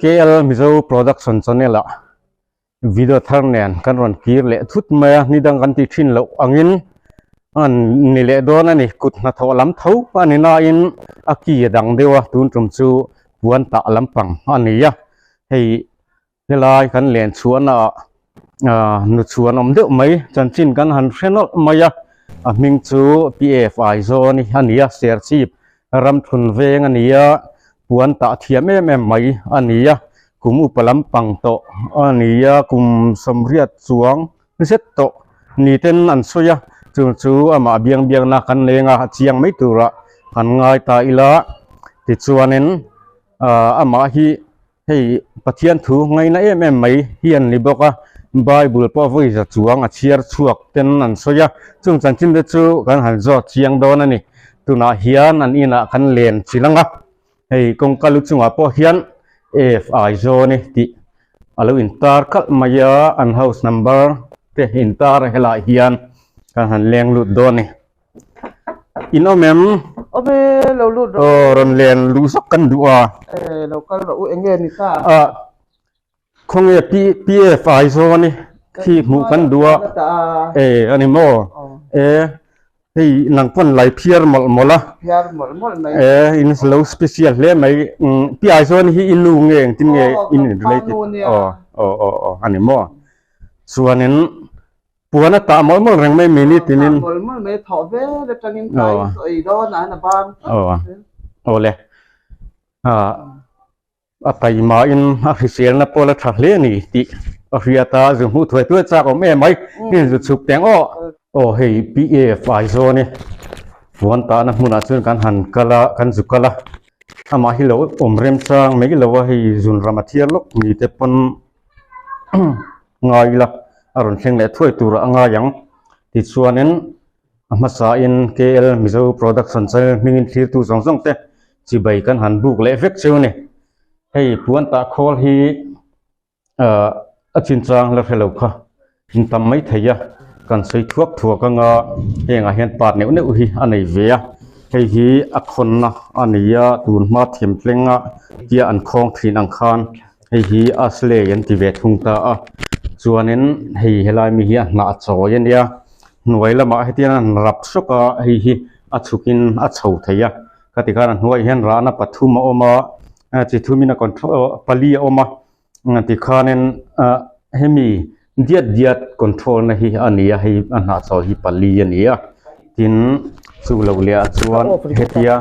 KL Mizo Production Channel ah video thar nen kan rawn kir leh thut mai a, ni dang kan ti thin loh angin an ni leh dawn a ni. Kut hnathawh lam tho a ni nain a ki a dang deuh a, tun tum chu puan tah lampang a ni a, hei Helai kan len chhuahna ah nu chhuan awm deuh mai chanchin kan han hre nawlh mai a, a hming chu PF Aizawl a ni a, Serchhip ramthun veng a ni a, puan tah thiam em em mai a ni a, kum upa lampang tawh a ni a, kum sawmriat chuang zet tawh ni ten an sawi a, chung chu amah biang biakna kan leng a, a chiang mai turah kan ngai ta ila tichuanin amah hi. Hei Pathian thu ngaina em em mai hi an ni bawk a, Bible pawh vawi za chuang a chhiar chhuak ten an sawi a, chung chanchin te chu kan han zawt chiang dawn a ni. Tunah hian an inah kan len chil ang a, hei kawngka lu chungah pawh hian F Aizawni tih a lo intar kalh mai a, an house number te intar a helaiah hian kan han leng lut dawn a ni. In awm em? Awm e, lo lut rawh. Aw, rawn len luh zawk kan duh a. E, lo kal rawh u, eng nge ni ta? A, khawnge P PF Aizawl ni khi hmuh kan duh a. E, a ni maw? E, hei nang pawn lai phiar mawlh mawlh a. Phiar mawlh mawlh mai. E, in lo special hle mai. Pi Aizawl hi i nu nge engtin nge in related? Aw, aw, aw, aw, a ni maw? Chuanin Puan a tah mawlh mawlh reng mai mi ni tinin. Tah mawlh mawlh mai thawh vel atangin tlai chaw ei dawn ah hian a bang tlat. Aw le. A taimain a hriselna pawh la tha hle a ni tih a hriat a, zu hmuh thuai thuai chak awm em mai. Hei zu chhuk teng aw. Aw hei PAF Aizawl ni puan tahna hmunah chuan kan han kal a, kan zu kal a. Amah hi lo awm remchang mai lo a, hei zunram a thiar lawk mi te pawn ngai ila a rawn thleng leh thuai tur a ngai ang. Tichuanin a hmasain KL Mizo Production Channel hmingin thlirtu zawng zawng te chibai kan han buk leh vek cheu a ni. Hei puan tah khawl hi ahh a chinchang la hre lo kha in tam mai thei a, kan sawi thuak thuak anga hengah hian part neuh neuh hi a nei ve a, hei hi a khawnna a ni a tun hma themtlenga tia an khawng thin ang khan. Hei hi Ashley an ti ve thung ta a, chuanin hei helai mi hi a hnah chawi a nia, hnuai lamah hetiang a han rap sawk a, hei hi a chhukin a chho thei a, khati khan a hnuaiah hian rahna pathum a awm a, chi thumin a control pali a awm a, tikhanin ah hemi diat diat control na hi a ni a, hei a hnah chawi hi pali a ni a, tin chu loh leh ah chuan hetia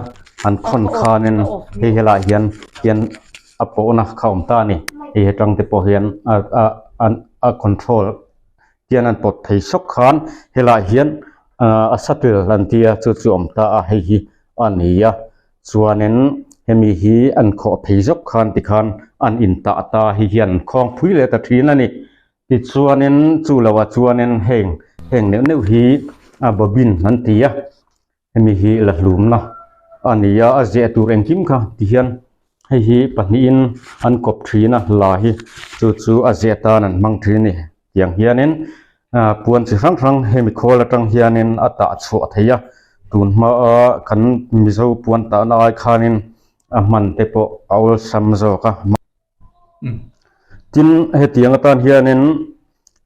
an khawn khanin hei helaiah hian hian. a pawhna kha awm ta a ni hei atang te pawh hian a a an a control hian an pawt thei sawk khan helaiah hian ahh a shuttle an tia chu chu a awm ta a hei hi a ni a chuanin hemi hi an khawh phei zawk khan tikhan an intah ta hei hian an khawng phui leh ta thin a ni tichuanin chu lohah chuanin heng heng neuh neuh hi a bobin an ti a. Hemi hi la hlumna a ni a, a zeh tur engkim kha ti hian hei hi pahnihin an kawp thin a la hi chu chu a zeh tan an hmang thin a ni. Tiang hianin ah puan chi hrang hrang hemi khawl atang hianin a tah chhuah theih a, tun hmaa kan Mizo puan tahna ai khanin a hman te pawh a awlsam zawk a. Tin hetiang atan hianin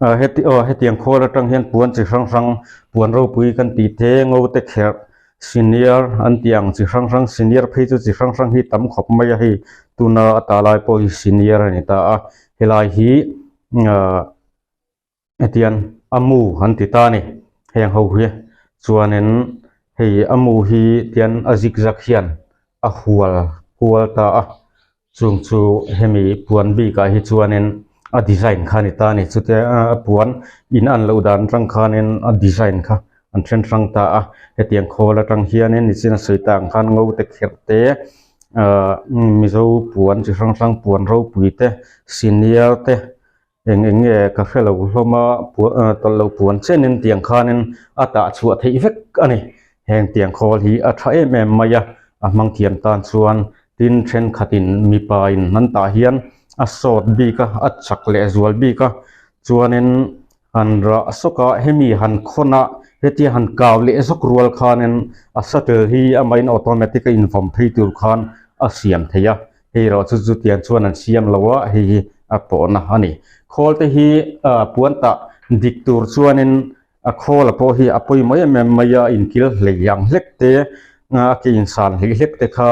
ah heti aw hetiang khawl atang hian puan chi hrang hrang puan ropui kan tih te ngo te kherh senior an tih ang chi hrang hrang senior phei chu chi hrang hrang hi tam khawp mai a hei tuna a ta lai pawh hi senior a ni ta a helai hi ah Hetiang a mu an ti ta a ni heng ho hi chuanin hei a mu hi tian a zig zag hian a hual kual ta a chung chu hemi puan bikah hi chuanin a design kha a ni ta a ni chutia a puan in an loh dan atang khanin a design kha an then hrang ta a hetiang khawl atang hianin nichin a sawi tak ang khan ngo te kherh te ahh mizo puan chi hrang hrang puan ropui te senior te. Eng eng nge ka hre lo hlawm a, tawlh loh puan chenin tiang khanin a tah chhuah theih vek a ni. Heng tiang khawl hi a tha em em mai a, a hmang thiam tan chuan tin thenkhatin mipa in an tah hian a sawt bik a, a chak leh zual bik a, chuanin han rah sawk a, hemi han khawn a, hetia han kau leh zawk rual khanin a shuttle hi amahin automatic a invawm phei tur khan a siam thei a. Hei erawh chu chutiang chuan an siam lo a, hei hi a pawhna a ni. Khawl te hi puan tah dik tur chuanin a khawla pawh hi a pawimawh em em mai a, inkil hlei ang hlek te, a ke insan hlei hlek te kha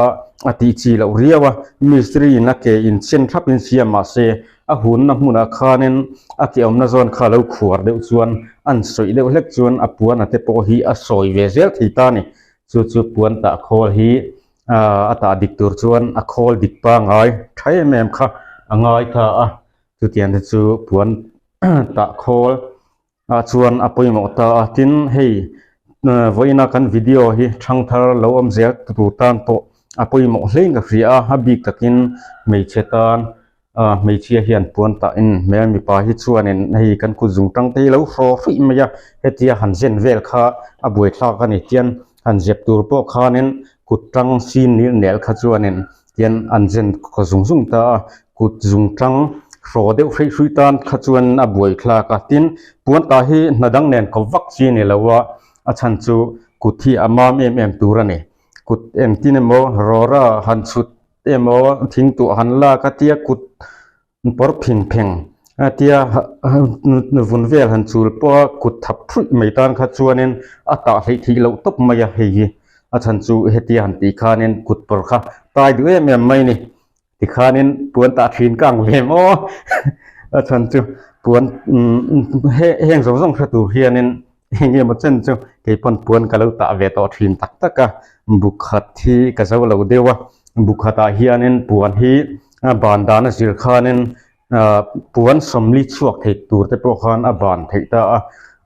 a tih chi loh riau a. Mistiri in a ke inchen thlap in siam mahse a hunna hmunah khanin a ke awmna zawn kha a lo khuar deuh chuan an sawih deuh hlek chuan a puana te pawh hi a sawi ve zel thei ta a ni. Chu chu puan tah khawl hi a tah dik tur chuan a khawl dik pangai tha em em kha a ngai ta a, chutiang te chu puan tah khawl ah chuan a pawimawh ta a, tin hei vawiina kan video hi thangthar lo awm zel tur tan pawh a pawimawh hlein ka hria a, a bik takin hmeichhe tan ah hmeichhia hian puan tah in hmel mipa hi chuanin hei kan kut zung tang te hi lo hraw hruih mai a hetia han zen vel kha a buaithlak a ni tian han zep tur pawh khanin kut tang sin nil nel kha chuanin tian an zen khaw zung zung ta a kut zung tang hraw deuh hreih hruih tan kha chuan a buaithlak a tin puan tah hi hna dang nen kawp vak chi a ni lo a a chhan chu kut hi a mam em em tur a ni kut engtin emaw rawra han chhut emaw thing tuah han lak a tia kut pawr phing pheng a tia vun vel han chul pawh a kut thap phuih mai tan kha chuanin a tah hleih theih loh tawp mai a hei hi a chhan chu hetia han tih khanin kut pawr kha tai duh em em mai a ni tikhanin puan tah thin ka ang ve maw a chhan chu puan heng zawng zawng hre tur hianin Eng emaw chen chu kei pawn puan ka lo tah ve tawh thin tak tak a, bukhat hi ka zo lo deuh a, bukhatah hianin puan hi a ban dan a zir khanin ah puan sawmli chhuak thei tur te pawh khan a ban theih ta a,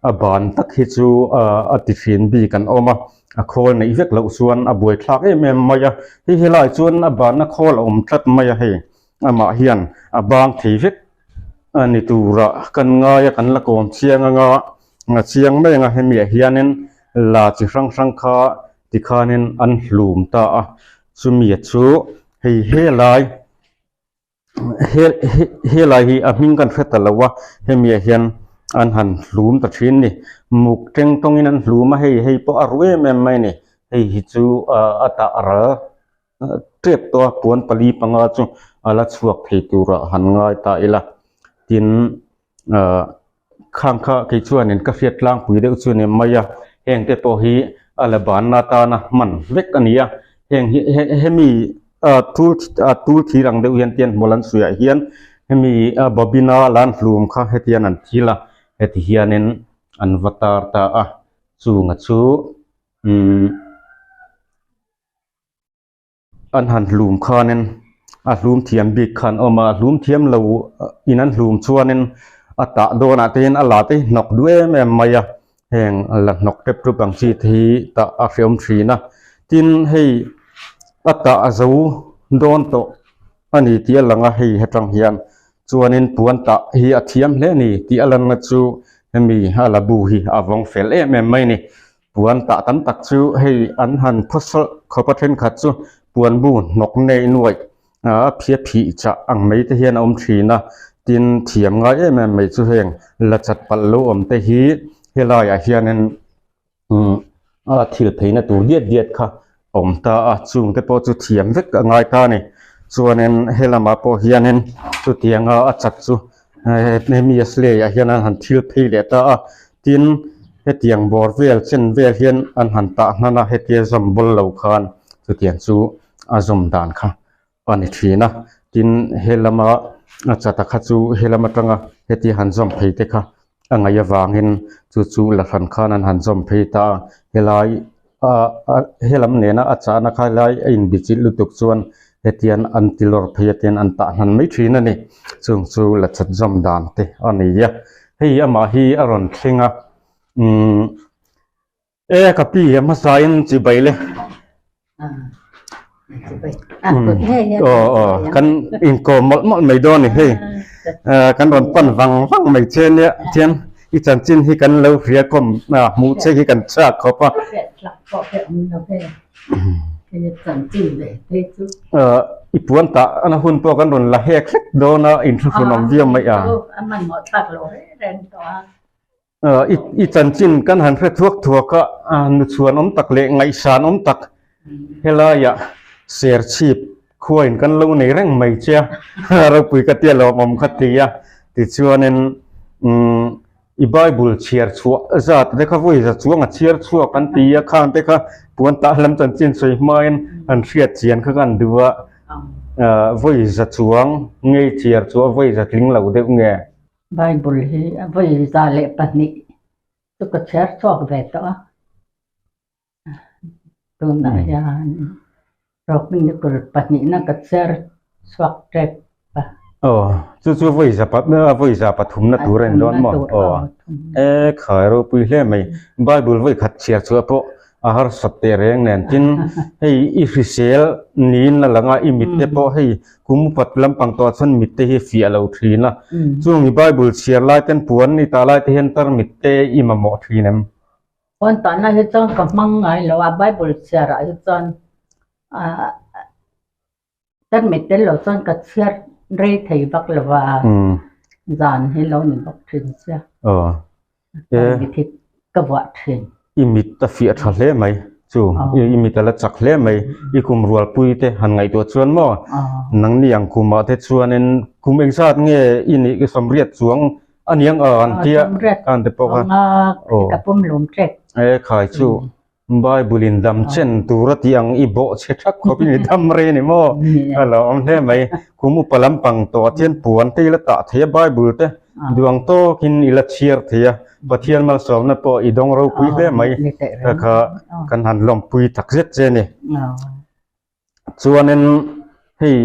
a ban tak hi chu ah a ti thin bik an awm a, a khawl neih vek loh chuan a buaithlak em em mai a, hei helaiah chuan a banna khawl a awm tlat mai a hei. Amah hian a bang thei vek a ni turah kan ngai a, kan la kawm chiang anga a chiang mai anga hemiah hianin la chi hrang hrang kha tikhanin an hlum ta a, chumi chu hei helai he helai hi a hming kan hre ta lo a, hemiah hian an han hlum ta thin a ni, muk teng tawngin an hlum a hei hei pawh a ru em em mai a ni, hei hi chu a tah ral. tep tawh a puan pali panga chu a la chhuak thei turah han ngai ta ila tin ahh khang kha kei chuanin ka hriat tlangpui deuh chu a ni mai a heng te pawh hi a la banna atana hman vek a ni a heng hi hemi ah tul ah tul thir ang deuh hian tian hmawlh an suihah hian hemi a bobina lan hlum kha hetiang an thil a heti hianin an va tar ta a chunga chu umm. An han hlum khanin a hlum thiam bik khan awm a, a hlum thiam lo in an hlum chuanin a tah dawnah te hian a la te hi hnawk duh em em mai a, heng la hnawk tep tup ang chi te hi tah a hreawm thin a, tin hei a tah a zo dawn tawh a ni tih a lang a hei hetang hian chuanin puan tah hi a thiam hle a ni tih a lanna chu hemi a la bu hi a vawng fel em em mai a ni. Puan tah tam tak chu hei an han phawsawlh khawp a thenkhat chu puan bu hnawk nei nuaih a phia phih chah ang mai te hian a awm thin a, tin thiam ngai em em mai chu heng la chat palh lo awm te hi helaiah hianin umm a thil pheina tur diat diat kha a awm ta a, chung te pawh chu thiam vek a ngai ta a ni. Chuanin helamah pawh hianin chutianga a chat chu hemi a sleigh ah hian an han thil phei leh ta a, tin hetiang bawr vel chen vel hian an han tah hnan a, hetia zawm bawl lo khan chutiang chu a zawm dan kha a ni thin a, tin helama a chat a kha chu helam atanga hetia han zawm phei te kha a ngaih avangin chu chu la hran khan an han zawm phei ta a, helai ah helam nena a chahna kha helai a inbichilh lutuk chuan hetian an ti lawr phei a tian an tah hnan mai thin a ni, chung chu la chat zawm dan te a ni a, hei amah hi a rawn thleng a umm e ka pi a hmasa in chibai le. Aw aw kan inkawm mawlh mawlh mai dawn a ni hei kan rawn pan vang vang mai che nia chuan i chanchin hi kan lo hria kawm hmuh che hi kan chak khawp a i puan tah na hun pawh kan rawn la hek hlek dawn a inthlahrun awm viau mai a. I chanchin kan han hre thuak thuak a, nuchhuan awm tak leh ngaihsan awm tak helaiah Serchhip Khuain kan lo nei reng mai che a, ropui ka tia lawmawm kha ti a. Tichuanin umm i Bible chhiar chhuah zat te kha vawi za chuang a chhiar chhuak an ti a, khang te kha puan tah lam chanchin sawi hmain an hriat chian kha kan duh a, vawi za chuang ngei chhiar chhuah vawi za tling lo deuh nge. Bible hi vawi 102 chu ka chhiar chhuak ve tawh a. Tunah hian Rohminnikul pahnihna ka chhiar chhuak tep a. Aw, chu chu vawi za vawi za pathumna tur a ni dawn maw? Aw, e khai ropui hle mai. Bible vawi khat chhiar chhuah pawh a harsat teh reng nen. Tin, hei i hrisel niin a lang a, i mit te pawh hei kum upat lampang tawh ah chuan mit te hi fiah lo thin a. Chung i Bible chhiar lai ten puan i tah lai te hian tarmit te i mamawh thin em? Phone tahna hi chuan ka hmang ngai lo a, Bible chhiar ah hi chuan ah tarmit tel lo chuan ka chhiar rei thei vak lo va, zan hi lo ni bawk thin sia, tarmit hi ka vuah thin. I mit a fiah tha hle mai chu, i mit a la chak hle mai, i kum rualpui te han ngaihtuah chuan maw, nangni ang kumah te chuanin kum engzat nge i nih i sawmriat chuang A niang a an tia kan te pawh kha aw ka pawm lawm ṭek. E khai chu Bible in dam chen tur a tih ang i bawh chhe ṭhak khawp in i dam rei a ni maw? A lo awm hle mai. Kum upa lampang tawh ah chuan puan te i la tah thei a Bible te duang tawk in i la chhiar thei a Pathian malsawmna pawh i dawng ropui hle mai kha kha kan han lawmpui tak zet che a ni. Chuanin hei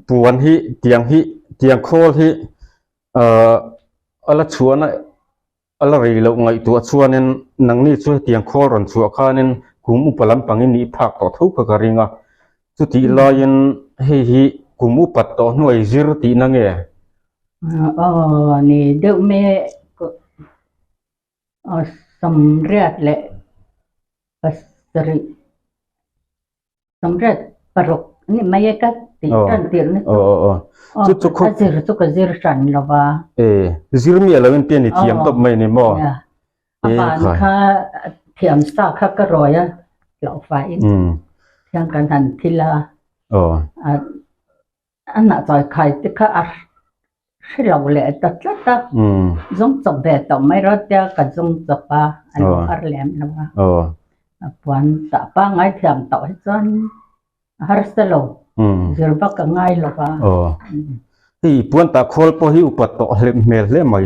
puan hi tiang hi tiang khawl hi ahh a la chhuahna a la rei loh ngaihtuah chuanin nangni chu hetiang khawl rawn chhuah khanin kum upa lampangin nih phak tawh tho kha ka ring a chutih laiin hei hi kum upat tawh hnuai zir tihna nge? Aw ni deuh mai 88. 86 a ni mai e ka tih tan tirh na chu. Chu chu ka zir chu ka zir hran lo va. E zir miah lo in te ni thiam tawp mai ni maw? A ban kha thiam sa kha ka rawi a hlauh faiin thiam kan han thil a. A nah chawi khai te kha a hre lo leh ta tlat a, zawng chawp ve tawh mai rawh tia ka zawng chawp a, a lo har lem lo a. A puan tah pangngai thiam tawh hi chuan a harsa lo, zir vak a ngai lo va. Hei puan tah khawl pawh hi upat tawh hlep hmel hle mai.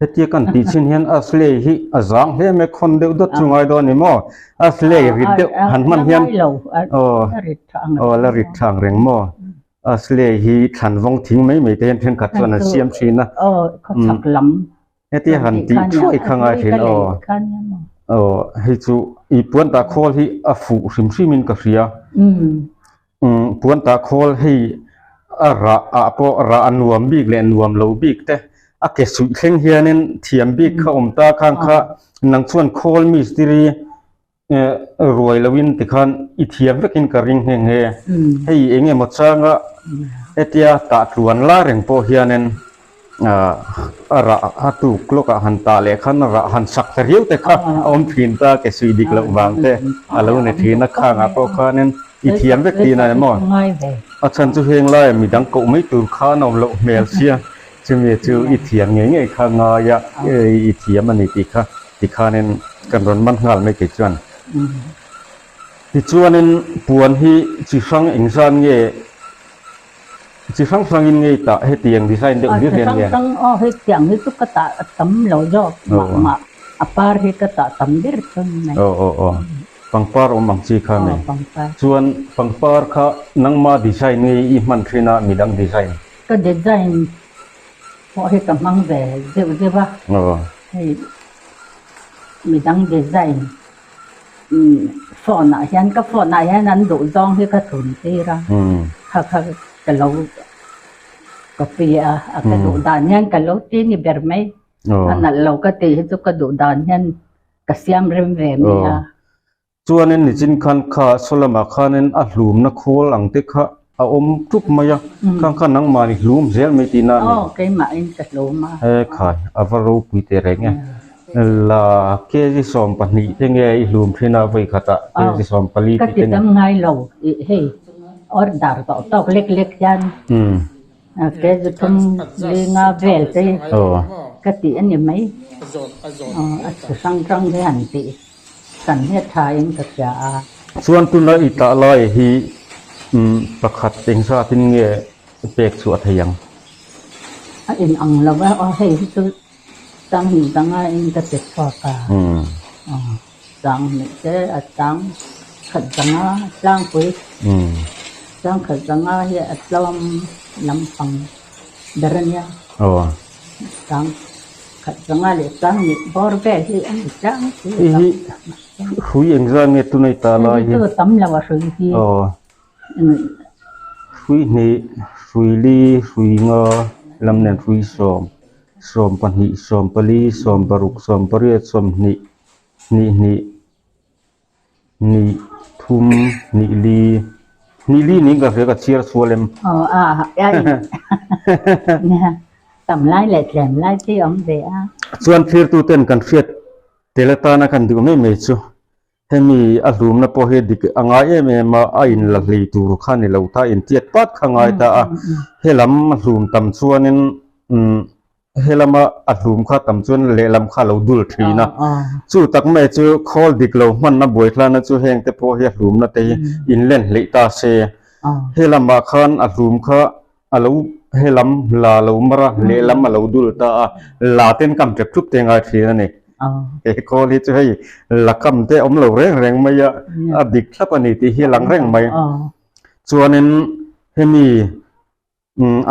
Hetia kan tih chin hian Ashley hi a zang hle mai, khawn deuh dawt chu ngai dawn a ni maw? Ashley rit deuh han hman hian aw aw la rit tha ang reng maw? Ashley hi thlan vawng thing mai mai te hian thenkhat chuan an siam thin a. Hetia han tih thuai kha ngai thin aw aw hei chu i puan tah khawl hi a fuh hrim hrim in ka hria. Puan tah khawl hei a rah ah pawh rah a nuam bik leh nuam lo bik te a ke suih thleng hianin thiam bik kha awm ta khang kha nang chuan khawl mistiri ruai loin tikhan i thiam vekin ka ring nghe nghe. Hei eng emaw changa hetia tah tluan la reng pawh hianin a rah a tuk lawkah han tah leh khan a rah han sak ta riau te kha a awm thin ta ke suih dik loh vang te a lo ni thin a khangah pawh khanin i thiam vek tih na emaw a chhan chu heng laia midang koh mai tur kha an awm loh hmel sia chumi chu i thiam ngei ngei kha ngai a i thiam a ni tih kha tikhanin kan rawn man nghal mai kei chuan tichuanin puan hi chi hrang engzan nge Chi hrang hrangin ngei tah hetiang design deuh hlir hian nge? Chi hrang hrang aw hetiang hi chu ka tah a tam lo zawk mah mah a par hi ka tah tam ber chuan mai. Aw aw aw pangpar awm ang chi kha nei. Aw pangpar. Chuan pangpar kha nangma design nge i hman thin a midang design? Ka design pawh hi ka hmang ve zeuh zeuh a. Aw. Hei midang design phone ah hian ka phone ah hian an duh zawng hi ka thun tir a kha kha ka lo copy a a ka duh dan hian ka lo ti ni ber mai a nalh lo ka tih hi chu ka duh dan hian ka siam rem ve mai a. Chuanin nichin khan kha saw lamah khanin a hlumna khawl ang te kha a awm ṭup mai a khang kha nangmahni hlum zel mai tihna a ni. Aw keimahin ka hlum a. He khai a va ropui teh reng e. La kg 12 te nge i hlum thin a vawi khatah kg 14 tih te nge. Ka ti tam ngai lo ih hei. Order tawh tawk lek lek hian kg thum linga vel te ka tih a ni mai. A chi hrang hrang hi han tih san hi a tha in ka hria a. Chuan tuna i tah lai hi pakhat engzatin nge pek chhuah thei ang? A inang lo va, aw hei hi chu chang hnih danga in ka ti chhuak a. Chang hnih te a chang khat zanga tlangpui chang khat zanga hi a tlawm lampang ber a nia. Chang khat zanga leh chang hnih bawr vel hi a ni tlangpui a tam. Hei hi hrui engzat nge tunai ta lai hi? Hei hi chu tam lo a hrui hi. Hrui hnih, hrui li, hrui nga lam nen hrui sawm, sawm pahnih, sawm pali, sawm paruk, sawm pariat, sawmhnih, hnih hnih, hnih thum, hnih li, hnih li niin ka hria ka chhiar sual em. Aw a a nia tam lai leh tlem lai te awm ve a. Chuan thlirtu ten kan hriat tel atana kan duh mai mai chu Hemi a hlumna pawh hi dik a ngai em em a, a inla hlei tur kha ni lo ta, intiat pat kha ngai ta a. Helam a hlum tam chuanin umm helama a hlum kha tam chuan lehlam kha a lo dul thin a. Chu tak mai chu khawl dik lo hmanna buaithlana chu heng te pawh hi a hlumna te hi inlen hleih ta se. Helamah khan a hlum kha a lo helam la lo mar a, lehlam a lo dul ta a, la ten kam tep thup te ngai thin a ni. He khawl hi chu hei la kam te awm lo reng reng mai a, a dik thlap a ni tih hi a lang reng mai. Chuanin hemi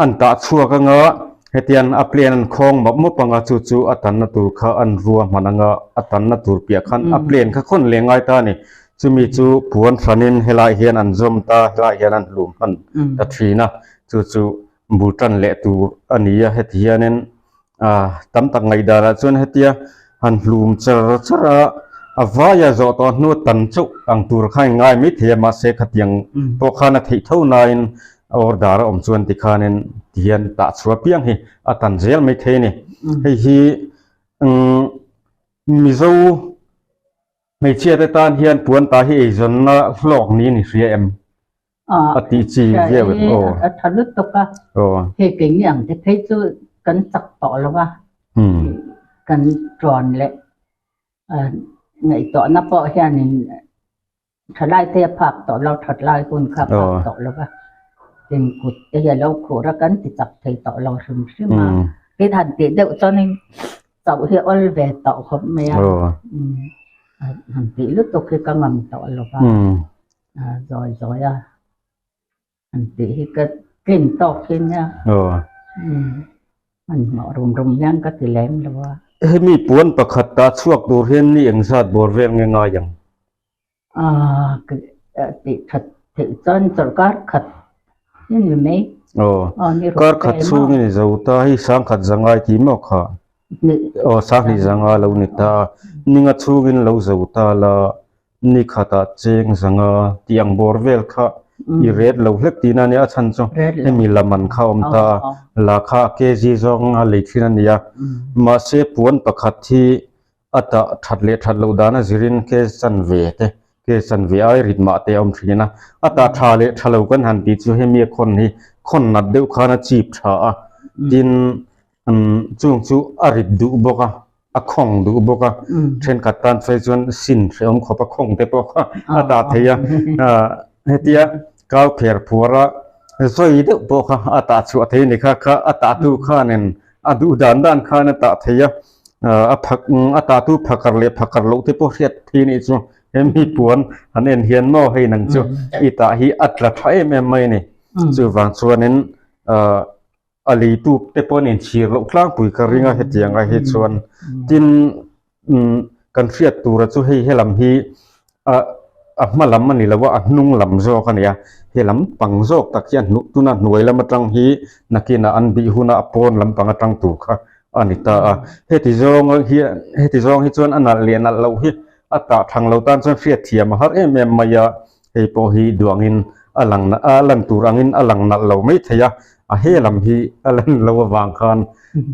an tah chhuak anga hetiang a plane an khawng mawp mawp anga chu chu a tanna tur kha an rua hman anga a tanna tur piah khan a plane kha khawn leh ngai ta a ni. Chumi chu puan hranin helai hian an zawm ta, helai hian an hlum hman ta thin a, chu chu bul tan leh tur a ni a, heti hianin ah tam tak ngaihdanah chuan hetia han hlum char char a, a vaia zawh tawh hnu tan chauh ang tur kha in ngai mai thei a, mahse khatiang pawh khan a theih tho nain order a awm chuan tikhanin tihian tah chhuah piang hi a tan zel mai thei a ni. Hei hi umm Mizo Hmeichhia te tan hian puan ta hi eizawnna hlawk niin i hria em? A tih chi viau em aw? A tha lutuk a, hei keini ang te phei chu kan chak tawh lo a, kan tuan leh ngaihtuahna pawh hianin Thalai te a phak tawh lo, thatlai hun kha a phak tawh lo va, tin kut te hi a lo khur a, kan ti chak thei tawh lo hrim hrim a, tin han tih deuh chuanin chauh hi a awl ve tawh khawp mai a, han tih lutuk hi ka ngam tawh lo va, zawi zawi a han tih hi ka tlin tawk hi nia, hmanhmawh rum rum hian ka ti lem lo a. Hemi puan pakhat tah chhuak tur hian ni engzat bawr vel nge ngai ang? Tih that theih chuan sorkar khat hi ni mai. Aw, kar khat chhungin i zo ta hei sangkhat zangai tih maw kha? Aw, sanghnih zanga lo ni ta. Ninga chhungin lo zo ta la, ni khatah cheng zanga tih ang bawr vel kha i ret lo hlek tihna a nia, a chhan chu hemi lam an kha awm ta, la kha a kg zawng a lei thin a nia. Mahse puan pakhat hi A tah that leh that loh dan a zirin ke chanve te, ke chanve ai rit mah te a awm thin a. A tah tha leh tha lo kan han tih chu hemi a khawn hi khawn nat deuh khan a chip tha a, tin chung chu a rit duh bawk a, a khawng duh bawk a, thenkhat tan phei chuan sin hrehawm khawp a khawng te pawh kha a tah thei a. Hetia kau kher phuar a zawi deuh pawh kha a tah chhuah thei a ni kha, kha a tah tu khanin a duh dan dan khan a tah thei a. A phak a tatu phakar leh phakar loh te pawh hriat thei anih chu hemi puan han en hian maw hei nang chu i tah hi a tla tha em em mai a ni chuvang chuanin ah a leitu te pawh an inchhir loh tlangpui ka ring a hetiang ah hi chuan tin kan hriat tura chu hei helam hi ah a hma lam a ni lo a a hnung lam zawk a ni a helam pang zawk tak hian hnu tuna hnuai lam atang hi nakinah an bih huna a pawn lampang atang tur kha a ni ta a heti zawng hian heti zawng hi chuan a nalh leh nalh loh hi a tah thang lo tan chuan hriat thiam a har em em mai a hei pawh hi duangin a lang a lan tur angin a lang nalh lo mai thei a a he lam hi a lan lo avang khan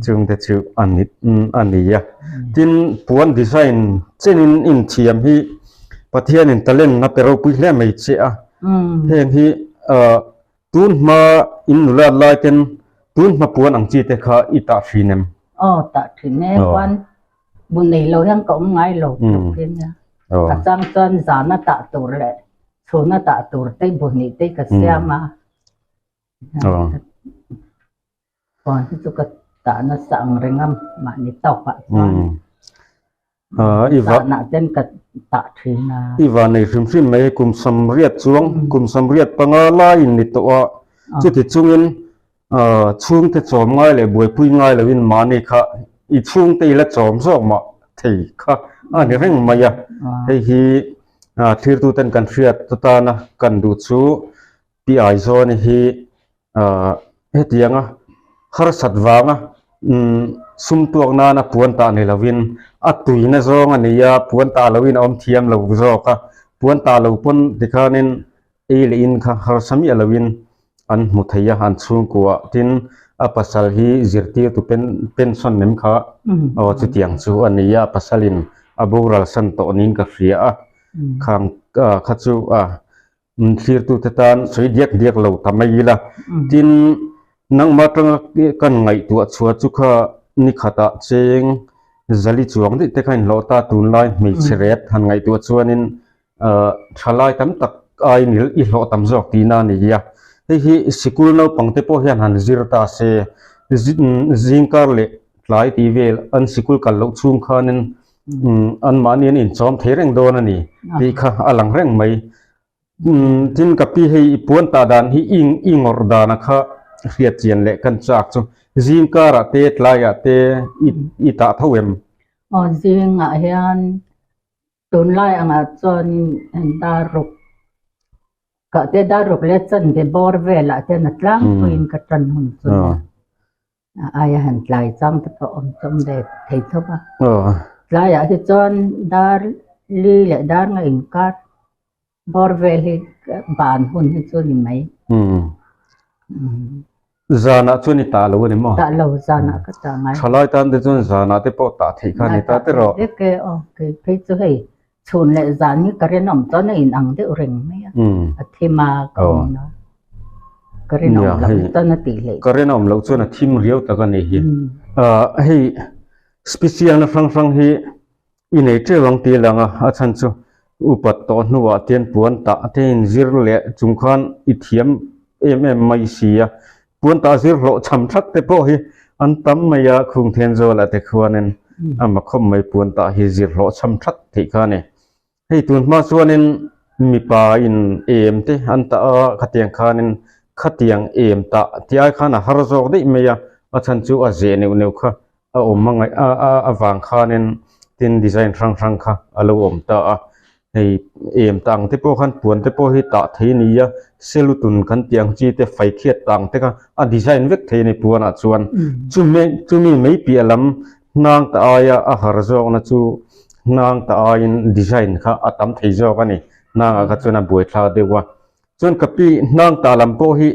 chungte chu a ni a ni a tin puan design chenin inthiam hi Pathianin talent a pe ropui hle mai che a heng hi. Tun hma in nulat lai ten tun hma puan ang chi te kha i tah thin em? Aw tah thin e, puan bu nei lo hian ka awm ngai lo tluk hi nia. A chang chuan zana tah tur leh chhuna tah tur te bu hnih te ka siam a. Puan hi chu ka tah nasa ang reng a mahni tawk ah chuan zanah ten ka tah thin a. I van nei hrim hrim mai kum samriat chuang kum samriat panga laiin ni tawh a chuti chungin chhungte chawm ngai leh buaipui ngai loin mahni kha i chhungte ila chawm zawk mah thei kha a ni reng mai a hei hi thlirtuten kan hriat atana kan duh chu Pi Aizawni hi hetianga harsat vanga sum tuak nana puan tah ni lovin a tuina zawng a ni a, puan tah loin a awm thiam lo zawk a, puan tah lo pawn tikhanin ei leh in kha harsa miah loin an hmu thei a, an chhungkuah tin a pasal hi zirtirtu pension nem kha aw chutiang chu a ni a, a pasalin a boral san tawh niin ka hria a, khang kha chu a Thlirtute tan sawi diak diak lo ta mai ila. Tin, nangmah atanga kan ngaihtuah chhuah chu kha ni khatah cheng zali chuang daih te kha inhlawh ta tunlai hmeichhe ret han ngaihtuah chuanin thalai tam tak aiin i hlawh tam zawk tihna a ni a. Hei hi sikul naupang te pawh hian han zir ta se, zingkar leh tlai tih vel an sikul kal loh chhung khanin Anmahni an inchawm thei reng dawn a ni tih kha a lang reng mai. Tin ka pi hei i puan tah dan hi i i ngawrh dana kha hriat chian leh kan chak chu zing karah te tlaiah te i i tah tho em? Aw zingah hian tunlai angah chuan dar ruk kah te dar ruk leh chanve bawr velah te a tlangpuiin ka tan hun chu nia. Aia han tlai chang te pawh awm chawm ve thei tho a. Tlaiah hi chuan dar li leh dar nga inkar bawr vel hi ban hun hi chu ni mai. Zanah chuan i tah lo a ni maw? Tah lo, zanah ka tah ngai. Thalai tan te chuan zanah te pawh tah theih kha a ni ta te rawh. Vek e aw, kei phei chu hei chhun leh zan hi ka rinawm chuan a inang deuh reng mai a, a thim a ka awm a, ka rinawm loh chuan a tih leh. Ka rinawm loh chuan a thim riau tak a nih hi. Hei special na hrang hrang hi i nei teuh ang tih lang a, a chhan chu upat tawh hnuah tian puan tah te inzir leh chung khan i thiam em em mai si a, Puan tah zir hlawh cham that te pawh hi an tam mai a, khung then zawlah te khuanin a ma khawp mai puan tah hi zir hlawh cham that theih kha a ni. Hei tun hma chuanin mipa in em te an tah a, khatiang khanin khatiang em tah tih ai khan a har zawk daih mai a, a chhan chu a zeh neuh neuh kha a awm a ngaih a a avang khanin tin design hrang hrang kha a lo awm ta a hei em tang te pawh khan puan te pawh hi tah thei a ni a selutun kan tih ang chi te faikhiat tang te kha a design vek thei a ni puanah chuan chumi chumi mai piah lam hnang ta aia a har zawkna chu hnang ta aiin design kha a tam thei zawk a ni hnangah kha chuan a buaithlak deuh a. Chuan ka pi hnang tah lam pawh hi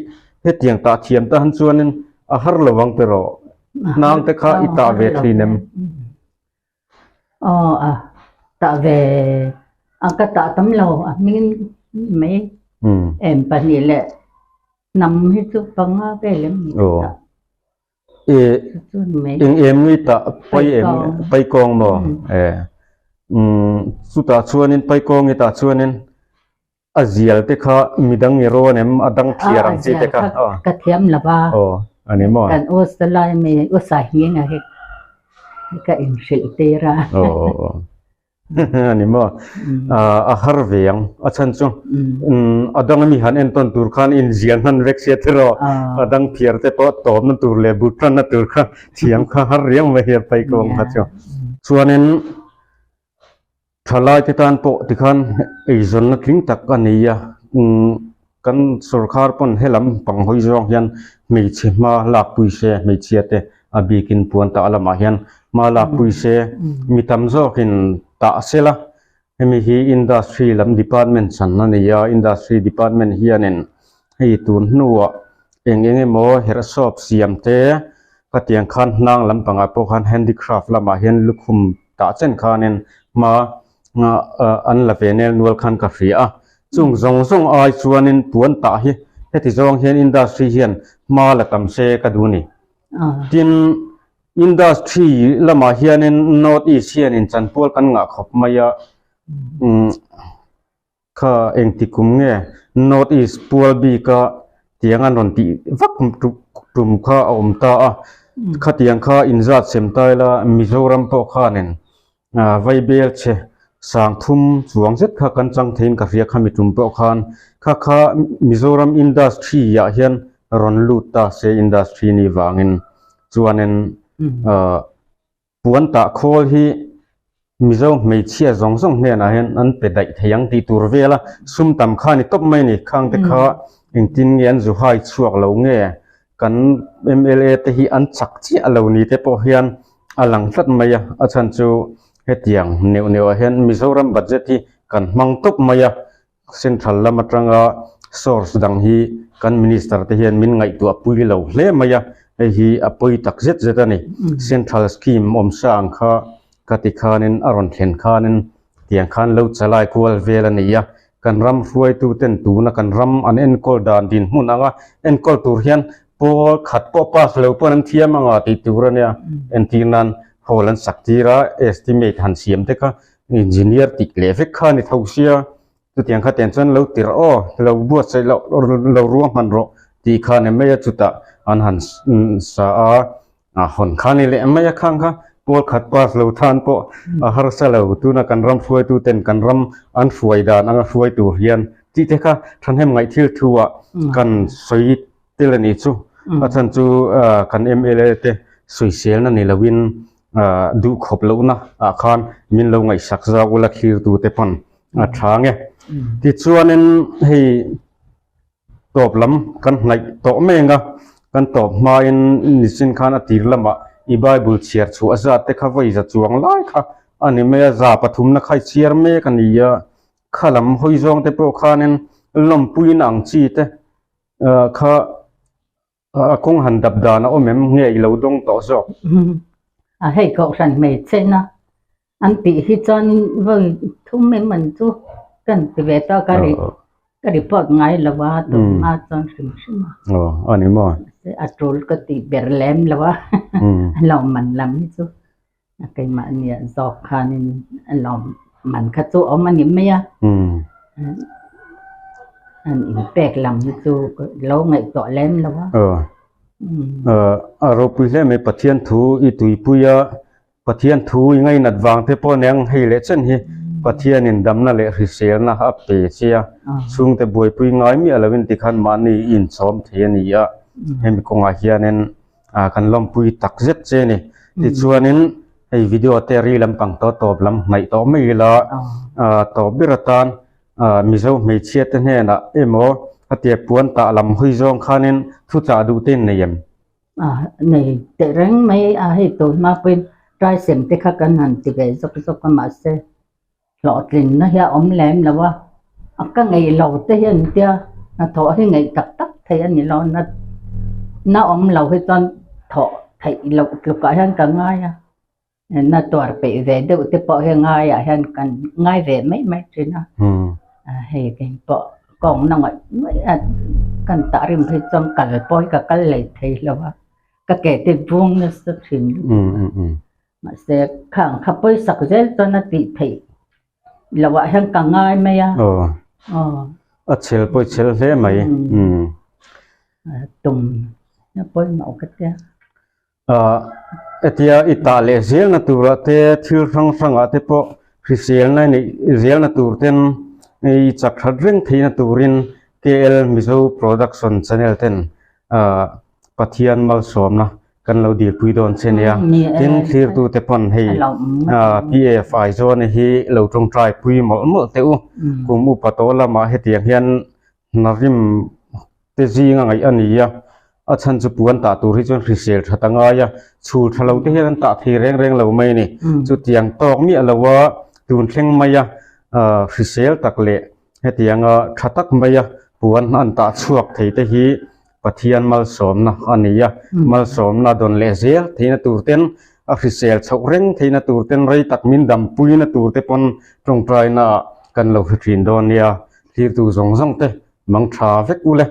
hetiang tah thiam ta han chuanin a har lo ang tiraw? Hnang te kha i tah ve thin em? Aw a tah ve a ka tah tam lo a hming mai em pahnih leh hnam hi chu panga vel em ni ka tah. E eng em nge tah pai em pai kawng maw? E chutah chuanin pai kawng i tah chuanin A zial te kha midang i rawn em? A dang thiar ang chi te kha. Ka thiam lo va. Aw, a ni maw? Kan u salai mi u sai hming a hi ka inhrilh tir a. Aw, aw, aw. A ni maw? A har ve ang. A chhan chu a dang ami han entawn tur khan inzial hman vek sia tiraw. A dang phiar te pawh tawpna tur leh but tanna tur kha thiam kha har riau mai hi a pai kawng kha chu. Chuanin Thalaite tan pawh tikhan eizawnna tling tak a nei a, kan sorkar pawn helam pang hawi zawng hian hmeichhe hma lakpui se, hmeichhia te a bikin puan tah lamah hian hma lakpui se, mi tam zawkin tah sela, hemi hi industry lam department chan a nei a, industry department hianin hei tun hnuah eng eng emaw herhsawp siam te khatiang khan hnang lampangah pawh khan handicraft lamah hian lukhum tah chen khanin hma an la ve nel nual khan ka hria a, chung zawng zawng ai chuanin puan tah hi Heti zawng hian industry hian hma la tam se ka duh a ni. Tin, industry lamah hianin North East hianin chanpual kan ngah khawp mai a, umm kha engti kum nge North East pual bika tiang an rawn tih vak tum kha a awm ta a, khatiang kha inzat sem ta ila Mizoram pawh khanin Vaibel che sangthum chuang zet kha kan chang theiin ka hria khami tum pawh khan kha kha Mizoram industry ah hian rawn lut ta se industry ni vangin chuanin puan tah khawl hi Mizo hmeichhia zawng zawng hnenah hian an pe daih thei ang tih tur vela sum tam kha a ni tawp mai a ni. Khang te kha engtin nge an zu hai chhuak lo nge kan mla te hi an chak chiah lo ni te pawh hian a lang tlat mai a, a chhan chu hetiang neuh neuh ah hian Mizoram budget hi kan hmang tawp mai a, central lam atanga source dang hi kan minister te hian min ngaihtuah pui lo hle mai a, hei hi a pawi tak zet zet a ni. Central scheme awmsa ang kha ka ti khanin a rawn thlen khanin tiang khan lo chalai kual vel a ni a, kan ram hruaitu ten tuna kan ram an enkawl dan dinhmun anga enkawl tur hian pawl khat pawh pass lo pawn an thiam anga tih tur a nia, entir nan hall an sak tir a, estimate han siam te kha engineer tih leh vek kha a ni tho sia, chutiang kha tiang chuan lo tirh aw lo buatsaih loh lo ruahman rawh tih kha a ni mai a, chutah an han sa a. A hawn kha ni leh mai a khang kha pawl khat pass lo than pawh a harsa lo tuna kan ram hruaitu ten kan ram an hruai dan anga hruai tur hian tih te kha thahnem ngaih thil thu ah kan sawi tel a nih chu a chhan chu kan mla te sawiselna ni lo in duh khawp lohna ah khan min lo ngaihsak zau ula thlir tu te pawn a tha nge tichuanin hei. Tawp lam kan hnaih tawh meng a, kan tawp hmain nichin khan a tir lamah i Bible chhiar chhuah zat te kha vawi za chuang lai kha a ni mai a, za pathumna kha i chhiar mek a ni a, kha lam hawi zawng te pawh khanin lawmpuina ang chi te kha a kawng han dap dan a awm em nge i lo dawng tawh zawk? A hei kohhran hmeichhe na an tih hi chuan vawi thum em an chu kan ti ve ta ka ri ka report ngai lo a tun hma chuan hrim hrim a. Aw a ni maw? A tul ka tih ber lem lo a a lawmman lam hi chu a keimahni ah zawk khanin a lawmman kha chu awm a ni mai a. An inpek lam hi chu lo ngaihtuah lem lo a. Aw a ropui hle mai Pathian thu i tuipui a Pathian thu i ngainat vang te pawh aniang hei leh chen hi Pathianin damna leh hriselna a pe che a, chhungte buaipui ngai miah loin tikhan mahni i inchawm thei a ni a, hemi kawngah hianin kan lawmpui tak zet che a ni. Tichuanin hei video te ri lampang tawh tawp lam hnaih tawh mai ila tawp ber atan Mizo hmeichhia te hnenah emaw a tia puan tah lam hawi zawng khanin thuchah duh te in nei em? A nei teh reng mai a, hei tun hma pawhin try sem te kha kan han ti ve zawk zawk a mahse hlawhtlinna hi a awm lem lo a, a ka ngeih lo te hian tia hnathawh hi ngeih tak tak thei a ni lo na na awm lo hi chuan thawh theih loh tlukah hian ka ngai a. Na tuar peih ve deuh te pawh hi ngaiah hian kan ngai ve mai mai thin a, hei keng pawh kawng na ngawih ngawih a kan tah rim phei chuan kal pawh hi ka kal lei thei lo a, ka ke te vung nasa thin lutuk a, mahse khang kha pawisak zel chuan a tih theih loh ah hian ka ngai mai a. Aw a chhel pawh i chhel hle mai. Tum na pawimawh ka tia. Hetia i tah leh zelna turah te thil hrang hrangah te pawh hriselna neih zelna tur ten i chak that reng theihna turin KL Mizo Production Channel ten Pathian malsawmna kan lo dilpui dawn che nia. Tin thlirtute pawn hei PF Aizawn hi lo tawngtai pui mawlh mawlh teh u. Kum upa tawh lamah hetiang hian Hna rim te zinga ngaih a ni a, a chhan chu puan tah tur hi chuan hrisel that a ngai a, chhul tha lo te hian an tah thei reng reng lo mai a ni. Chutiang tawk miah lo a, tun thleng mai a, hrisel tak leh hetianga tha tak mai a puan an tah chhuak thei te hi Pathian malsawmna a ni a, malsawmna dawn leh zel theihna tur ten a hrisel chhoh reng theihna tur ten rei tak min dampuina tur te pawn tawngtaina ah kan lo hre thin dawn nia. Thirtu zawng zawng te. Mang tha vek u le.